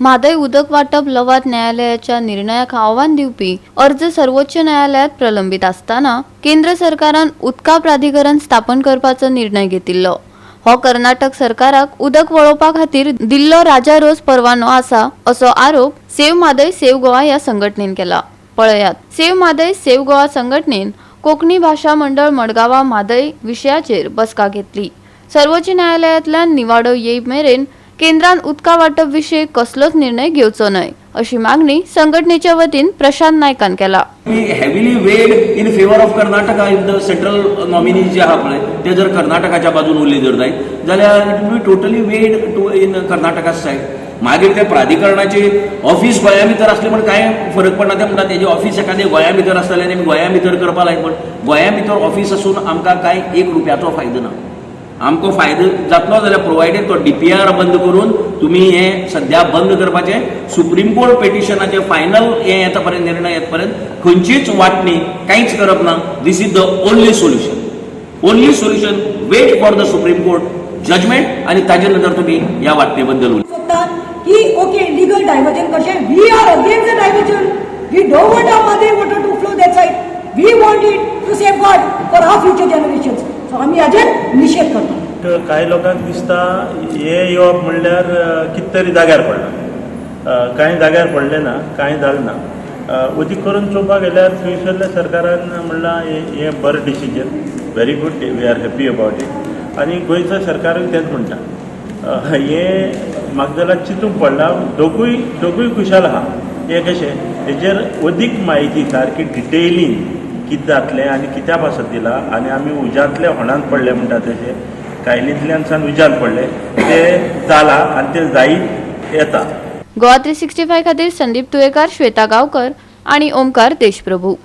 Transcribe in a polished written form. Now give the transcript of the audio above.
म्हादय उदक वांटप लवाद न्यायालयाच्या निर्णयाक आव्हान दिवपी अर्ज सर्वोच्च न्यायालयात प्रलंबीत आसतना केंद्र सरकारान उदका प्राधिकरण स्थापन करपाचो निर्णय घेतिल्लो. हो कर्नाटक सरकाराक उदक वळोवपा खातीर दिल्लो राजा रोस परवानो आसा, असो आरोप सेव्ह म्हादय सेव्ह गोवा ह्या संघटनेन केला. पळयात, सेव्ह म्हादय सेव्ह गोवा संघटनेन कोंकणी भाशा मंडळ मडगांवा म्हादय विशयाचेर बसका घेतली. सर्वोच्च न्यायालयांतल्यान निवाडो येई मेरेन केंद्रान उदका वांटप विशीं कसलोच निर्णय घेवचो न्हय, अशी मागणी संघटनेच्या वतीन प्रशांत नायकान केला. Heavily weighed in favour of Karnataka. If the central nominee जे आहा पळय, ते जर कर्नाटकाच्या बाजून उरले जर जायत जाल्यार it will be totally weighed to in Karnataka side. मागीर त्या प्राधिकरणाची ऑफिस गोंया भितर आसली म्हण कांय फरक पडना. ते म्हणटा तेजें ऑफिस एखादें गोंया भितर आसतलें आनी आमी गोंया भितर करपा लायक म्हण. गोंया भितर ऑफिस आसून आमकां कांय एक रुपयाचो फायदो ना. आमकां फायदो जातलो जाल्यार प्रोवायडेड तो डीपीआर बंद करून तुमी हें सद्या बंद करपाचें. सुप्रीम कोर्ट पेटिशनाचें फायनल हें येता पर्यंत, निर्णय येत पर्यंत खंयचीच वांटणी कांयच करप ना. This is the only solution, only solution. Wait for the Supreme Court judgment आनी ताजे नंतर तुमी ह्या वांटणे बद्दल उलय. सोदतात की ओके, लिगल डायवर्जन कशें. We are against the diversion. We don't want our Mhadei water to flow that side. We want it to safeguard for our future generations. So आमी हाजेर निशेध करता. तर कांय लोकांक दिसता हे येवप म्हणल्यार कितें तरी जाग्यार पडलां. कांय जाग्यार पडलें ना, कांय जालें ना. अदीक करून चोवपाक गेल्यार थंयसरल्या सरकारान म्हणलां हें बरें decision, very good, we are happy about it. आनी गोंयचो सरकारूय तेंच म्हणटा. हें म्हाका जाल्यार चिंतूंक पडलां. दोगूय दोगूय खुशाल आहा. हें कशें, हेजेर अदीक म्हायती सारकी डिटेलीन कितें जातलें आनी कित्या पासत दिलां आनी आमी उज्यांतले होणान पडले म्हणटा तशें, कायलींतल्यान सावन उज्यान पडले ते जालां आनी ते जायत येता. गोवा 365 खातीर संदीप तुयेकार, श्वेता गावकर आणि ओमकार देशप्रभू.